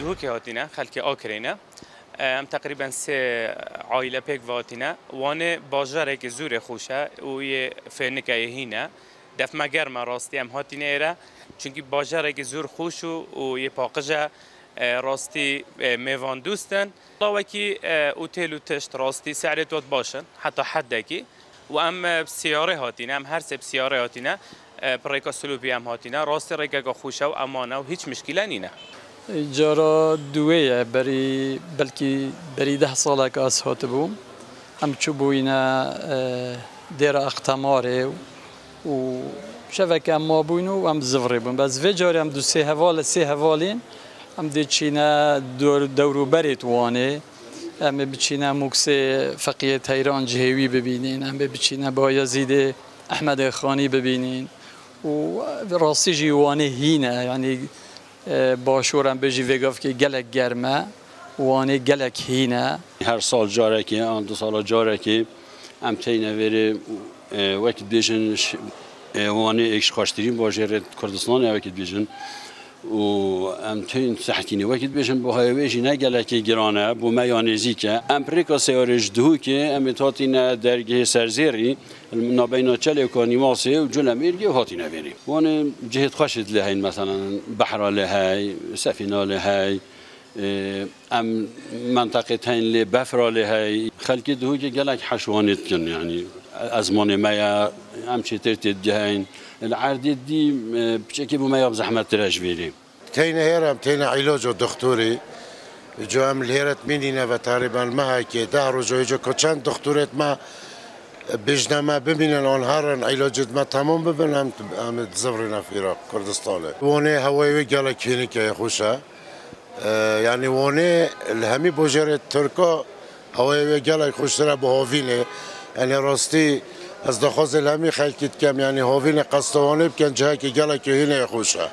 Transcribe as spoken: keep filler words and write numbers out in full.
Duhokê hatîne, xelkê Akirê ne. Em teqrîben sê aîle pêk ve hatîne. Wanê bajarekî zûrê xweş e û yê fênikeyê hîn e. Def me germ e rastî em hatîne êre. Çunkî bajarekî zûr xweş û, û yê paqij e, e, rastî, e, mêvan dûst in. Lawekî, e, otêl û tişt rastî serê tot baş in, heta heddekî. Û em, e, bi siyarê hatîne, em her sê bi siyarê hatîne, e, bi rêka Silopî em hatîne. Rastî rêkeke xweş e û eman e û hîç mişkîle nîne. Cara duwê ye, berî, belkî berî deh salek ez hatibûm. Em çûbûyîne, e, dêra Aqtemarê û şeveke em mabûyn û em zivirê bûn. Bes vê carê em du sê heval, sê hevalîn, em dê çîne dor-, dewrûberê Wanê. Em ê biçîne Muksê Feqiyê Teyran cihê wî bibînîn. Em ê biçîne Bayezîdê Ehmedê Xanî bibînîn. Û rastî jî Wanê hîn e. Yanî, e, başûr em bêjî vê gavkê gelek germ e. Wanê gelek hîn e. Her sal carekê, an du sala carekê em teyne vêrê, e, wekî dibêjin ş-, e, Wanê êk ji xweştirîn bajêrê Kurdistanê wekî dibêjin. Û em tên sehtînê wekî dibêjin, buhayê wê jî ne gelekê giran e, bo me ya nêzîk e. Em pirêka seyarê ji Duhokê, em ê hatîne dergehê Serzêrî, nabeyna Çelêka Nîwasê û Culemêrgê û hatîne vêrê. Wanê cihêt xweşêt lê heyn, meselen, behra lê hey, sefîna lê hey. Ê, em menteqê teyn lê befra lê hey. Xelkê Duhokê gelek heş Wanê dikin, yanî ezmanê me ye, em çêtir tê digeheyn. Li erdê dî, e, piçekê bo me ya bi zehmettir e ji vêrê. Teyne hêr em teyne îlaco doktorî. Cu em li hêret mînîne ve terîben mehekê, deh rojo, co ku çend doktorêt me, e, bêjne me bimînin an herin îlacêt me temam bibin, em, em dizivirîne fîra Kurdistanê. Wanê hewayê wê gelek hênik e, xweş e. E, yanî Wanê li hemî bojêrê Tirka hewayê wê gelek xweştir e bi havînê. Yanî rastî ez daxwazê li hemî xelkî dikem, yanî havînê qesta Wanê bikin, cihekî gelekî hînê xweş e.